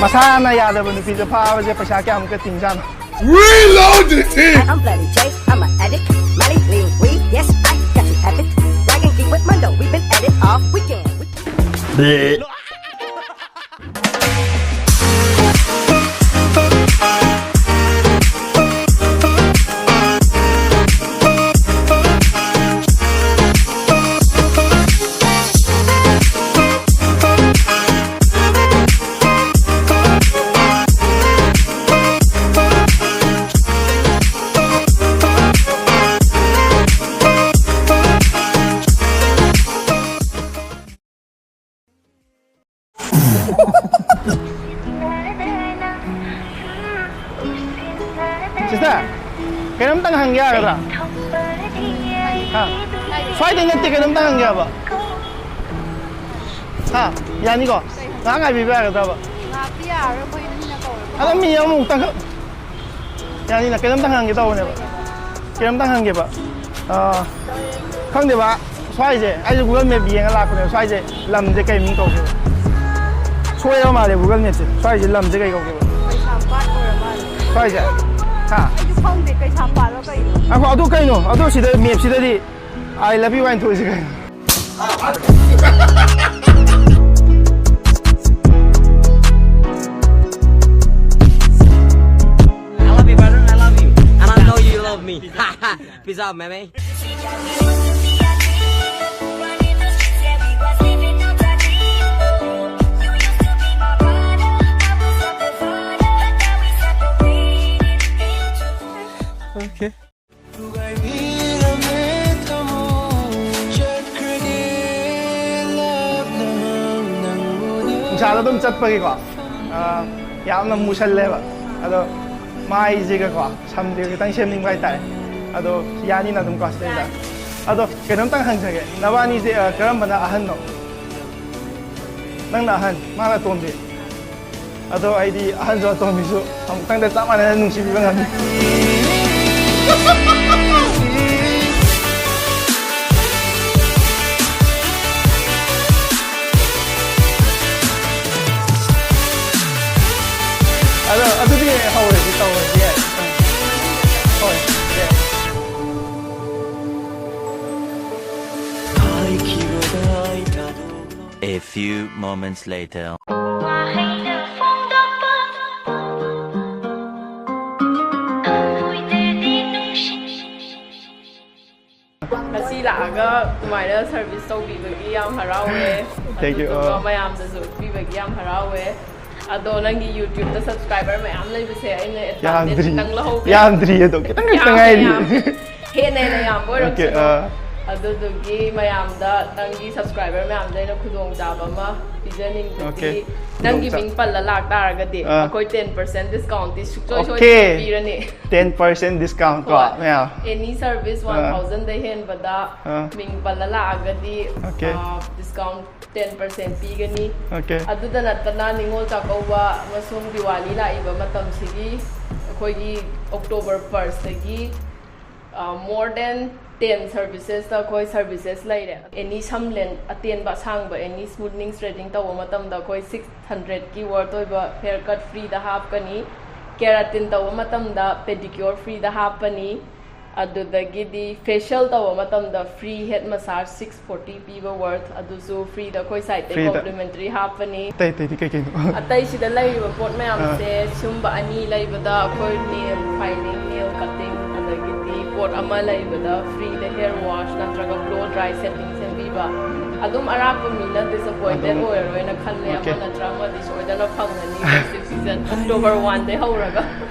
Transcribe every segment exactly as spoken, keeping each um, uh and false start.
ꯃꯁꯥꯅ ꯌꯥꯗꯕ ꯅꯨꯄꯤꯗ ꯐꯥꯕꯁꯦ ꯄꯩꯁꯥ ꯀꯌꯥꯃꯨꯛꯀ ꯇꯤꯡꯖꯥꯠꯅꯣ? Reload the tape! I'm Bloody J, I'm an addict. Molly, lean, weed, yes, I got you epic. Bragging, keep with Mundo, we've been at it all weekend. Sister, ꯀꯩꯅꯣꯝꯇꯪ ꯍꯪꯒꯦ ꯌꯥꯒꯗ꯭ꯔꯥ? ꯍꯥ? ꯁ꯭ꯋꯥꯏꯗꯩ ꯅꯠꯇꯦ, ꯀꯩꯅꯣꯝꯇꯪ ꯍꯪꯒꯦ ꯍꯥꯏꯕ꯫ ꯍꯥ? ꯌꯥꯅꯤꯀꯣ? ꯉꯥꯏꯍꯥꯛ ꯉꯥꯏꯕꯤꯕ ꯌꯥꯒꯗ꯭ꯔꯕ? ꯉꯥꯏꯍꯥꯛꯇꯤ ꯌꯥꯔꯔꯣꯏ, ꯑꯩꯈꯣꯏ ꯃꯤꯅ ꯀꯧꯔꯦ꯫ ꯑꯗꯣ ꯃꯤ ꯑꯃꯃꯨꯛꯇꯪ ꯈꯛ ꯌꯥꯅꯤꯅ, ꯀꯩꯅꯣꯝꯇꯪ ꯍꯪꯒꯦ ꯇꯧꯕꯅꯦꯕ꯫ ꯀꯩꯅꯣꯝꯇꯪ ꯍꯪꯒꯦꯕ꯫ ꯑꯥ, ꯈꯪꯗꯦꯕ, ꯁ꯭ꯋꯥꯏꯁꯦ, ꯑꯩꯁꯨ Google Map ꯌꯦꯡꯉ ꯂꯥꯛꯄꯅꯦꯕ꯫ ꯁ꯭ꯋꯥꯏꯁꯦ ꯂꯝꯁꯦ ꯀꯩ ꯃꯤꯡ ꯀꯧꯒꯦꯕ? ꯁꯣꯏꯔ ꯃꯥꯜꯂꯦ Google Mapꯁꯦ꯫ ꯁ꯭ꯋꯥꯏꯁꯦ ꯂꯝꯁꯦ ꯀꯩ ꯀꯧꯒꯦꯕ? ꯀꯩꯁꯥꯝꯄꯥꯠ ꯑꯣꯏꯔ ꯃꯥꯜꯂꯦ꯫ ꯁ꯭ꯋꯥꯏꯁꯦ? ꯍꯥ? ꯑꯩꯁꯨ ꯈꯪꯗꯦ, ꯀꯩꯁꯥꯝꯄꯥꯠꯂꯣ ꯀꯩꯅꯣ? ꯉꯥꯏꯈꯣ, ꯑꯗꯨ ꯀꯩꯅꯣ? ꯑꯗꯨ ꯁꯤꯗ ꯃꯦꯞꯁꯤꯗꯗꯤ I love you ꯍꯥꯏꯅ ꯊꯣꯛꯏꯁꯦ ꯀꯩꯅꯣ? I love you, brother. I love you. And I know you love me. Peace out, man. Okay. ꯅꯨꯡꯁꯥꯗ ꯑꯗꯨꯝ ꯆꯠꯄꯒꯤꯀꯣ, ꯑꯥ, ꯌꯥꯝꯅ ꯃꯨꯁꯜꯂꯦꯕ꯫ ꯑꯗꯣ ꯃꯥꯏꯁꯤꯒꯀꯣ, ꯁꯝꯁꯤꯒ ꯈꯤꯇꯪ ꯁꯦꯝꯅꯤꯡꯕ ꯍꯥꯏꯇꯥꯔꯦ꯫ ꯑꯗꯣ ꯌꯥꯅꯤꯅ ꯑꯗꯨꯝ ꯀꯣ ꯁꯤꯗꯩꯗ꯫ ꯑꯗꯣ ꯀꯩꯅꯣꯝꯇꯪ ꯍꯪꯖꯒꯦ, ꯅꯕꯥꯅꯤꯁꯦ, ꯑꯥ, ꯀꯔꯝꯕꯅ ꯑꯍꯟꯅꯣ? ꯅꯪꯅ ꯑꯍꯟ, ꯃꯥꯅ ꯑꯇꯣꯝꯕꯤ꯫ ꯑꯗꯣ ꯑꯩꯗꯤ ꯑꯍꯟꯁꯨ ꯑꯇꯣꯝꯕꯤꯁꯨ ꯑꯃꯨꯛꯇꯪꯗ ꯆꯞ ꯃꯥꯟꯅꯅ ꯅꯨꯡꯁꯤꯕꯤꯕ ꯉꯝꯃꯤ꯫ ꯑꯗꯣ ꯑꯗꯨꯗꯤ ꯍꯧꯔꯁꯤ, ꯇꯧꯔꯁꯤ, ꯌꯥꯏ꯫ ꯍꯣꯏ, ꯌꯥꯏ꯫ A few moments later. ꯋꯥꯍꯩꯅ ꯐꯣꯡꯗꯣꯛꯄ ꯊꯃꯣꯏꯗꯗꯤ ꯅꯨꯡꯁꯤ꯫ ꯉꯁꯤ ꯂꯥꯛꯑꯒ ꯑꯗꯨꯃꯥꯏꯅ ꯁꯔꯚꯤꯁ ꯇꯧꯕꯤꯕꯒꯤ ꯌꯥꯝ ꯍꯔꯥꯎꯋꯦ꯫ Thank you. ꯑꯗꯨꯗꯨꯒ ꯑꯥ꯫ ꯃꯌꯥꯝꯗꯁꯨ ꯎꯠꯄꯤꯕꯒꯤ ꯌꯥꯝ ꯍꯔꯥꯎꯋꯦ꯫ ꯑꯗꯣ ꯅꯪꯒꯤ YouTube-ꯇ subscriber ꯃꯌꯥꯝ ꯂꯩꯕꯁꯦ ꯑꯩꯅ advantage ꯌꯥꯝꯗ꯭ꯔꯤ꯫ ꯈꯤꯇꯪ ꯂꯧꯍꯧꯒꯦ꯫ ꯌꯥꯝꯗ꯭ꯔꯤ ꯑꯗꯣ, ꯈꯤꯇꯪ ꯈꯛꯇ ꯌꯥꯝꯃꯦ, ꯉꯥꯏꯔꯤ꯫ ꯌꯥꯝꯃꯦ꯫ ꯍꯦꯟꯅ ꯍꯦꯟꯅ ꯌꯥꯝꯕ ꯑꯣꯏꯔꯛꯁꯅꯣ꯫ Okay, ꯑꯥ꯫ ꯑꯗꯨꯗꯨꯒꯤ ꯃꯌꯥꯝꯗ, ꯅꯪꯒꯤ subscriber ꯃꯌꯥꯝꯗ ꯑꯩꯅ ꯈꯨꯗꯣꯡꯆꯥꯕ ꯑꯃ ꯄꯤꯖꯅꯤꯡꯕꯗꯤ, Okay. ꯅꯪꯒꯤ ꯈꯨꯗꯣꯡꯆꯥ-, ꯃꯤꯡ ꯄꯜꯂ ꯂꯥꯛꯇꯥꯔꯒꯗꯤ ꯑꯥ꯫ ꯑꯩꯈꯣꯏ ten percent discount-ꯇꯤ ꯁꯨꯡꯁꯣꯏ Okay. ꯁꯣꯏꯗꯅ ꯄꯤꯔꯅꯤ꯫ Ten percent discount ꯀꯣ, ꯍꯣꯏ꯫ ꯃꯌꯥꯝ? Any service ꯑꯥ꯫ One thousand-ꯗ ꯍꯦꯟꯕꯗ ꯑꯥ꯫ ꯃꯤꯡ ꯄꯜꯂ ꯂꯥꯛꯑꯒꯗꯤ, Okay. ꯑꯥ, discount ten percent ꯄꯤꯒꯅꯤ꯫ Okay. ꯑꯗꯨꯗ ꯅꯠꯇꯅ ꯅꯤꯉꯣꯜ ꯆꯥꯛꯀꯧꯕ ꯑꯃꯁꯨꯡ ꯗꯤꯋꯥꯂꯤ ꯂꯥꯛꯏꯕ ꯃꯇꯝꯁꯤꯒꯤ ꯑꯩꯈꯣꯏꯒꯤ October first-ꯇꯒꯤ, ꯑ, more than ten services-ꯇ ꯑꯩꯈꯣꯏ services ꯂꯩꯔꯦ꯫ Any ꯁꯝꯂꯦꯟ ꯑꯇꯦꯟꯕ ꯑꯁꯥꯡꯕ, any smoothening, straightening ꯇꯧꯕ ꯃꯇꯝꯗ ꯑꯩꯈꯣꯏ six hundred-ꯀꯤ worth ꯑꯣꯏꯕ hair cut free-ꯗ ꯍꯥꯞꯀꯅꯤ꯫ Keratin ꯇꯧꯕ ꯃꯇꯝꯗ pedicure free-ꯗ ꯍꯥꯞꯄꯅꯤ꯫ ꯑꯗꯨꯗꯒꯤꯗꯤ facial ꯇꯧꯕ ꯃꯇꯝꯗ free head massage six forty ꯄꯤꯕ worth, ꯑꯗꯨꯁꯨ free-ꯗ ꯑꯩꯈꯣꯏ side-ꯇꯩ Free-ꯗ꯫ Complimentary ꯍꯥꯞꯄꯅꯤ꯫ ꯑꯇꯩ ꯑꯇꯩꯗꯤ ꯀꯩ ꯀꯩꯅꯣ? ꯑꯇꯩꯁꯤꯗ ꯂꯩꯔꯤꯕ ꯄꯣꯠ ꯃꯌꯥꯝꯁꯦ ꯑꯥ꯫ ꯁꯨꯝꯕ ꯑꯅꯤ ꯂꯩꯕꯗ ꯑꯩꯈꯣꯏ nail filing, nail cutting, ꯑꯗꯒꯤꯗꯤ ꯄꯣꯠ ꯑꯃ ꯂꯩꯕꯗ free-ꯗ hair wash ꯅꯠꯇ꯭ꯔꯒ blow dry setting ꯁꯦꯝꯕꯤꯕ꯫ ꯑꯗꯨꯝ ꯑꯔꯥꯛꯄ ꯃꯤꯅ disappointed ꯑꯗꯨꯝ ꯑꯣꯏꯔꯔꯣꯏꯅ ꯈꯜꯂꯦ꯫ Okay꯫ ꯑꯃ ꯅꯠꯇ꯭ꯔ ꯑꯃꯗꯤ ꯁꯣꯏꯗꯅ ꯐꯪꯒꯅꯤ festive season October one-ꯗꯩ ꯍꯧꯔꯒ꯫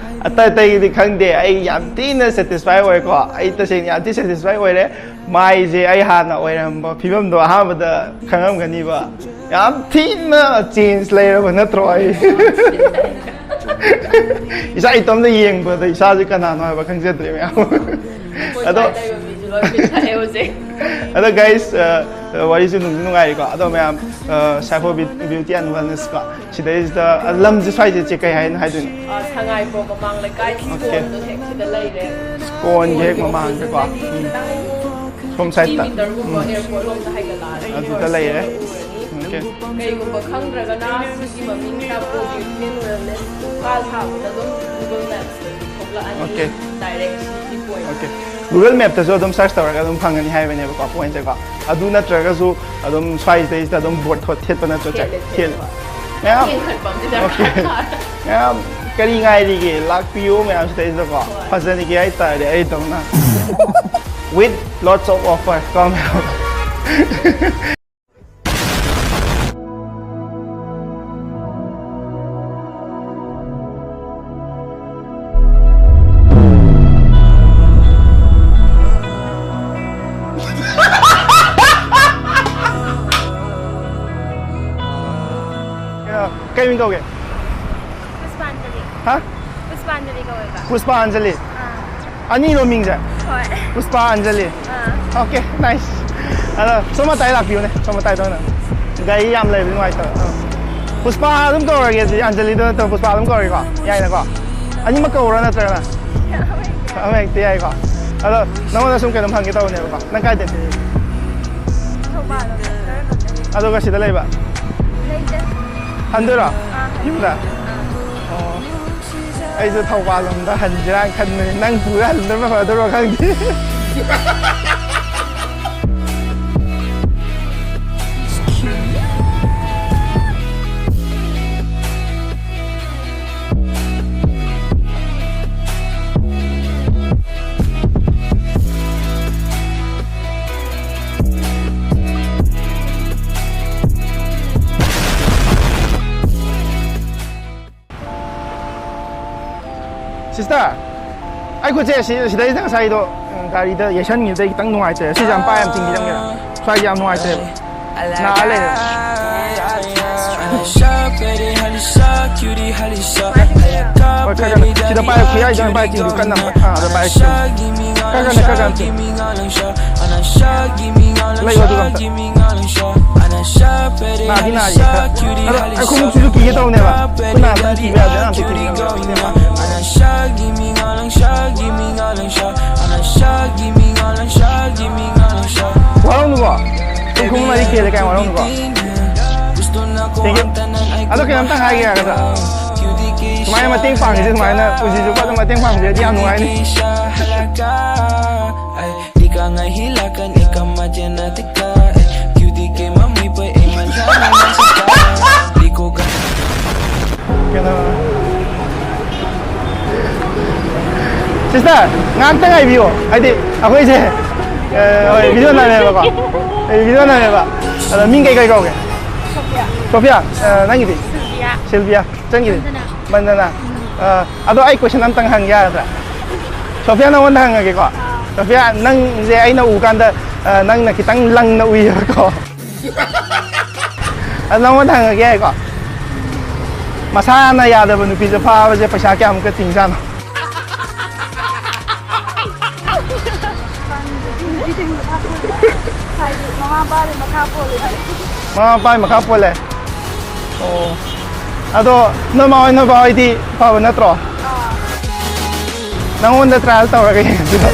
ꯑꯇꯩ ꯑꯇꯩꯒꯤꯗꯤ ꯈꯪꯗꯦ, ꯑꯩ ꯌꯥꯝ ꯊꯤꯅ satisfy ꯑꯣꯏꯀꯣ꯫ ꯑꯩ ꯇꯁꯦꯡꯅ ꯌꯥꯝ ꯊꯤ satisfy ꯑꯣꯏꯔꯦ꯫ ꯃꯥꯏꯁꯦ ꯑꯩ ꯍꯥꯟꯅ ꯑꯣꯏꯔꯝꯕ ꯐꯤꯕꯝꯗꯣ ꯑꯍꯥꯟꯕꯗ ꯈꯪꯉꯝꯒꯅꯤꯕ꯫ ꯌꯥꯝ ꯊꯤꯅ change ꯂꯩꯔꯕ ꯅꯠꯇ꯭ꯔꯣ ꯑꯩ? ꯏꯁꯥ ꯏꯇꯣꯝꯇ ꯌꯦꯡꯕꯗ ꯏꯁꯥꯁꯦ ꯀꯅꯥꯅꯣ ꯍꯥꯏꯕ ꯈꯪꯖꯗ꯭ꯔꯦ ꯃꯌꯥꯝ꯫ ꯑꯩꯈꯣꯏ ꯑꯗꯣ ꯁ꯭ꯋꯥꯏꯗ ꯂꯩꯕ ꯃꯤꯁꯨ ꯂꯣꯏ ꯄꯤꯛꯊꯛꯑꯦ ꯍꯧꯖꯤꯛ꯫ ꯑꯗꯣ guys, ꯑ, ꯋꯥꯔꯤꯁꯨ ꯅꯨꯡꯗꯤ ꯅꯨꯡꯉꯥꯏꯔꯤꯀꯣ꯫ ꯑꯗꯣ ꯃꯌꯥꯝ, ꯑ, Saipho Beau-, Beauty and Wellness ꯀꯣ, ꯁꯤꯗꯩꯁꯤꯗ, ꯑ, ꯂꯝꯁꯦ ꯁ꯭ꯋꯥꯏꯁꯦ ꯆꯦ ꯀꯩ ꯍꯥꯏꯅ ꯍꯥꯏꯗꯣꯏꯅꯣ? ꯑ, ꯁꯉꯥꯏꯄ꯭ꯔꯧ ꯃꯃꯥꯡ ꯂꯩꯀꯥꯏ Okay. ꯁ꯭ꯀꯣꯟꯗꯣ ꯍꯦꯛ ꯁꯤꯗ ꯂꯩꯔꯦ꯫ ꯁ꯭ꯀꯣꯟꯒꯤ ꯍꯦꯛ ꯁ꯭ꯀꯣꯟꯒꯤ ꯃꯃꯥꯡꯗꯀꯣ꯫ Opposite-ꯇꯒꯤ ꯎꯝ꯫ ꯈꯤꯇꯪ ꯁꯣꯝ side-ꯇ꯫ Fifty meter-ꯒꯨꯝꯕ ꯎꯝ꯫ Airport ꯂꯣꯝꯗ ꯍꯥꯏꯒꯠꯂꯛꯑꯅꯤ꯫ ꯑꯗꯨꯗ ꯂꯩꯔꯦ꯫ ꯎꯔꯅꯤ꯫ Okay. ꯀꯩꯒꯨꯝꯕ ꯈꯪꯗ꯭ꯔꯒꯅ ꯁꯤꯒꯤ ꯃꯃꯤꯡ Saipho Beauty and Wellness ꯀꯥ ꯊꯥꯕꯗ ꯑꯗꯨꯝ Google Maps ꯇꯁꯨ ꯊꯣꯛꯂꯛꯑꯅꯤ꯫ Okay. Direct ꯁꯤ point꯫ Okay. Google Map ꯇꯁꯨ ꯑꯗꯨꯝ search ꯇꯧꯔꯒ ꯑꯗꯨꯝ ꯐꯪꯒꯅꯤ ꯍꯥꯏꯕꯅꯦꯕꯀꯣ, point ꯁꯦꯀꯣ꯫ ꯑꯗꯨ ꯅꯠꯇ꯭ꯔꯒꯁꯨ ꯑꯗꯨꯝ ꯁ꯭ꯋꯥꯏꯁꯤꯗꯩꯁꯤꯗ ꯑꯗꯨꯝ board ꯊꯣꯠ ꯊꯦꯠꯄ ꯅꯠꯇ꯭ꯔꯣ? ꯊꯦꯠꯂꯦ, ꯊꯦꯠꯂꯦ꯫ ꯊꯦꯠꯂꯦ꯫ ꯃꯌꯥꯝ ꯌꯦꯡꯈꯠꯄ ꯑꯃꯗꯤ Okay. ꯗꯔꯀꯥꯔ ꯇꯥꯔꯦ꯫ ꯃꯌꯥꯝ ꯀꯔꯤ ꯉꯥꯏꯔꯤꯒꯦ? ꯂꯥꯛꯄꯤꯌꯨ ꯃꯌꯥꯝ ꯁꯤꯗꯩꯁꯤꯗꯀꯣ꯫ ꯍꯣꯏ꯫ ꯐꯖꯅꯤꯒꯦ ꯍꯥꯏꯇꯥꯔꯗꯤ ꯑꯩ ꯇꯧꯅ with lots of offer ꯀꯣ ꯃꯌꯥꯝ꯫ ꯀꯩ ꯃꯤꯡ ꯀꯧꯒꯦ? ꯄꯨꯁꯄꯥꯟꯖꯂꯤ꯫ ꯍꯥ? ꯄꯨꯁꯄꯥꯟꯖꯂꯤ ꯀꯧꯋꯦꯕ꯫ ꯄꯨꯁꯄꯥ ꯑꯟꯖꯂꯤ꯫ ꯑꯥ꯫ ꯑꯅꯤꯔꯣ ꯃꯤꯡꯁꯦ? ꯍꯣꯏ꯫ ꯄꯨꯁꯄꯥ ꯑꯟꯖꯂꯤ꯫ ꯑꯥ꯫ Okay, nice. ꯑꯗꯣ ꯁꯣꯝ ꯃꯇꯥꯏ ꯂꯥꯛꯄꯤꯌꯨꯅꯦ, ꯁꯣꯝ ꯃꯇꯥꯏꯗ ꯑꯣꯏꯅ꯫ ꯒꯥꯔꯤ ꯌꯥꯝ ꯂꯩꯕꯗꯤ ꯅꯨꯡꯉꯥꯏꯇꯕ꯫ ꯑꯥ꯫ ꯄꯨꯁꯄꯥ ꯑꯗꯨꯝ ꯀꯧꯔꯒꯦ ꯑꯗꯨꯗꯤ, ꯑꯟꯖꯂꯤꯗꯣ ꯅꯠꯇꯕ ꯄꯨꯁꯄꯥ ꯑꯗꯨꯝ ꯀꯧꯔꯒꯦꯀꯣ? ꯌꯥꯏꯅꯀꯣ? ꯑꯅꯤꯃꯛ ꯀꯧꯕ꯭ꯔꯥ ꯅꯠꯇ꯭ꯔꯒꯅ? ꯑꯃ ꯍꯦꯛꯇ ꯌꯥꯏꯀꯣ? ꯑꯗꯣ ꯅꯉꯣꯟꯗ ꯁꯨꯝ ꯀꯩꯅꯣꯝ ꯍꯪꯒꯦ ꯇꯧꯕꯅꯦꯕꯀꯣ꯫ ꯅꯪ ꯀꯥꯏꯗꯩꯅꯣ? ꯊꯧꯕꯥꯜ ꯂꯣꯝꯗ ꯈꯔ ꯂꯣꯝꯗ꯫ ꯑꯗꯨꯒ ꯁꯤꯗ ꯂꯩꯕ? ꯂꯩꯇꯦ꯫ ꯍꯟꯗꯣꯏꯔꯣ? ꯑꯥ꯫ ꯌꯨꯝꯗ? ꯑꯣ꯫ ꯑꯩꯁꯨ ꯊꯧꯕꯥꯜ ꯂꯣꯝꯗ ꯍꯟꯁꯤꯔꯥꯅ ꯈꯟꯕꯅꯤ꯫ ꯅꯪ ꯄꯨꯔ ꯍꯟꯗꯣꯏꯔ ꯐꯗꯣꯏꯔꯣ ꯈꯪꯗꯦ꯫ Sister, ꯑꯩ ꯈꯨꯠꯁꯦ ꯁꯤ-, ꯁꯤꯗꯩꯗ ꯉꯁꯥꯏꯗꯣ, ꯎꯝ, ꯒꯥꯔꯤꯗ ꯌꯩꯁꯟꯈꯤꯕꯗꯩ ꯈꯤꯇꯪ ꯅꯨꯡꯉꯥꯏꯇ꯭ꯔꯦ꯫ ꯁꯤꯁꯦ ꯌꯥꯝ ꯄꯥꯏ ꯌꯥꯝ ꯆꯤꯡꯕꯤꯔꯝꯒꯦꯔꯥ? ꯁ꯭ꯋꯥꯏꯁꯦ ꯌꯥꯝ ꯅꯨꯡꯉꯥꯏꯇ꯭ꯔꯦꯕ꯫ ꯅꯥ ꯂꯩꯔꯦ꯫ ꯍꯣꯏ, ꯈꯔ ꯀꯟꯅ꯫ ꯁꯤꯗ ꯄꯥꯏꯌꯨ, ꯈꯨꯌꯥꯏꯗꯣ ꯑꯣꯏꯅ ꯄꯥꯏꯌꯨ, ꯆꯤꯡꯕꯤꯌꯨ ꯀꯟꯅ꯫ ꯑꯥ, ꯑꯗ ꯄꯥꯏꯌꯨ, ꯆꯤꯡꯕꯤꯌꯨ꯫ ꯈꯔ ꯀꯟꯅ, ꯈꯔ ꯀꯟꯅ ꯆꯤꯡꯕꯤꯌꯨ꯫ ꯂꯩꯌꯣ ꯑꯗꯨꯒ ꯑꯝꯇ꯫ ꯅꯥꯗꯤ ꯅꯥꯔꯤꯌꯦ ꯈꯔ꯫ ꯑꯗꯣ ꯑꯩ ꯈꯣꯡꯎꯞꯁꯤꯁꯨ ꯀꯤꯒꯦ ꯇꯧꯅꯦꯕ꯫ ꯈꯨꯠ ꯅꯥꯕꯗꯤ ꯀꯤꯕ ꯌꯥꯗꯦ, ꯑꯉꯥꯡ ꯄꯤꯛꯄꯅꯤꯅ꯫ ꯋꯥꯔꯧꯅꯨꯀꯣ꯫ ꯄꯨꯡ ꯈꯣꯡꯎꯞ ꯃꯔꯤ ꯀꯦꯜꯂꯦ ꯀꯥꯏ ꯋꯥꯔꯧꯅꯨꯀꯣ꯫ Thank you꯫ ꯑꯗꯣ ꯀꯩꯅꯣꯝꯇ ꯍꯥꯏꯒꯦ ꯌꯥꯒꯗ꯭ꯔꯥ? ꯁꯨꯃꯥꯏꯅ ꯃꯇꯦꯡ ꯄꯥꯡꯉꯤꯁꯦ, ꯁꯨꯃꯥꯏꯅ ꯄꯨꯟꯁꯤꯁꯨ ꯐꯖꯅ ꯃꯇꯦꯡ ꯄꯥꯡꯕꯤꯔꯗꯤ ꯌꯥꯝ ꯅꯨꯡꯉꯥꯏꯅꯤ꯫ ꯀꯩꯅꯣ, ꯁꯤꯁꯇꯔ, ꯉꯥꯏꯍꯥꯛꯇ ꯉꯥꯏꯕꯤꯌꯣ, ꯍꯥꯏꯗꯤ ꯑꯩꯈꯣꯏꯁꯦ, ꯑ, ꯍꯣꯏ, ꯚꯤꯗꯤꯑꯣ ꯅꯝꯃꯦꯕꯀꯣ, ꯑꯩ ꯚꯤꯗꯤꯑꯣ ꯅꯝꯃꯦꯕ꯫ ꯑꯗꯣ ꯃꯤꯡ ꯀꯩ ꯀꯩ ꯀꯧꯒꯦ? ꯁꯣꯐꯤꯌꯥ꯫ ꯁꯣꯐꯤꯌꯥ, ꯑ, ꯅꯪꯒꯤꯗꯤ? ꯁꯤꯜꯚꯤꯌꯥ꯫ ꯁꯤꯜꯚꯤꯌꯥ, ꯅꯪꯒꯤꯗꯤ? ꯃꯟꯗꯅꯥ꯫ ꯃꯟꯗꯅꯥ꯫ ꯑ, ꯑꯗꯣ ꯑꯩ ꯀꯣꯏꯁꯟ ꯑꯝꯇꯪ ꯍꯪꯒꯦ ꯌꯥꯒꯗ꯭ꯔꯥ? ꯁꯣꯐꯤꯌꯥ, ꯅꯉꯣꯟꯗ ꯍꯪꯉꯒꯦꯀꯣ꯫ ꯁꯣꯐꯤꯌꯥ, ꯅꯪꯁꯦ ꯑꯩꯅ ꯎ ꯀꯥꯟꯗ, ꯑ, ꯅꯪꯅ ꯈꯤꯇꯪ ꯂꯪꯅ ꯎꯏꯌꯦꯕꯀꯣ꯫ ꯑꯗꯣ ꯅꯉꯣꯟꯗ ꯍꯪꯉꯒꯦ ꯍꯥꯏꯀꯣ꯫ ꯃꯁꯥꯅ ꯌꯥꯗꯕ ꯅꯨꯄꯤꯁꯦ ꯐꯥꯕꯁꯦ ꯄꯩꯁꯥ ꯀꯌꯥꯃꯨꯛꯀ ꯇꯤꯡꯖꯥꯠꯅꯣ? ꯍꯥꯏꯗꯤ ꯃꯃꯥ ꯃꯄꯥꯒꯤ ꯃꯈꯥ ꯄꯣꯜꯂꯦ꯫ ꯃꯃꯥ ꯃꯄꯥꯒꯤ ꯃꯈꯥ ꯄꯣꯜꯂꯦ? ꯑꯣ꯫ ꯑꯗꯣ ꯅꯣꯏ ꯃꯥ ꯍꯣꯏ, ꯅꯣꯏ ꯕꯥ ꯍꯣꯏꯗꯤ ꯐꯕ ꯅꯠꯇ꯭ꯔꯣ? ꯑꯥ꯫ ꯅꯪꯉꯣꯟꯗ ꯇ꯭ꯔꯥꯏꯌꯦꯜ ꯇꯧꯔꯒ ꯌꯦꯡꯁꯤꯔꯣ?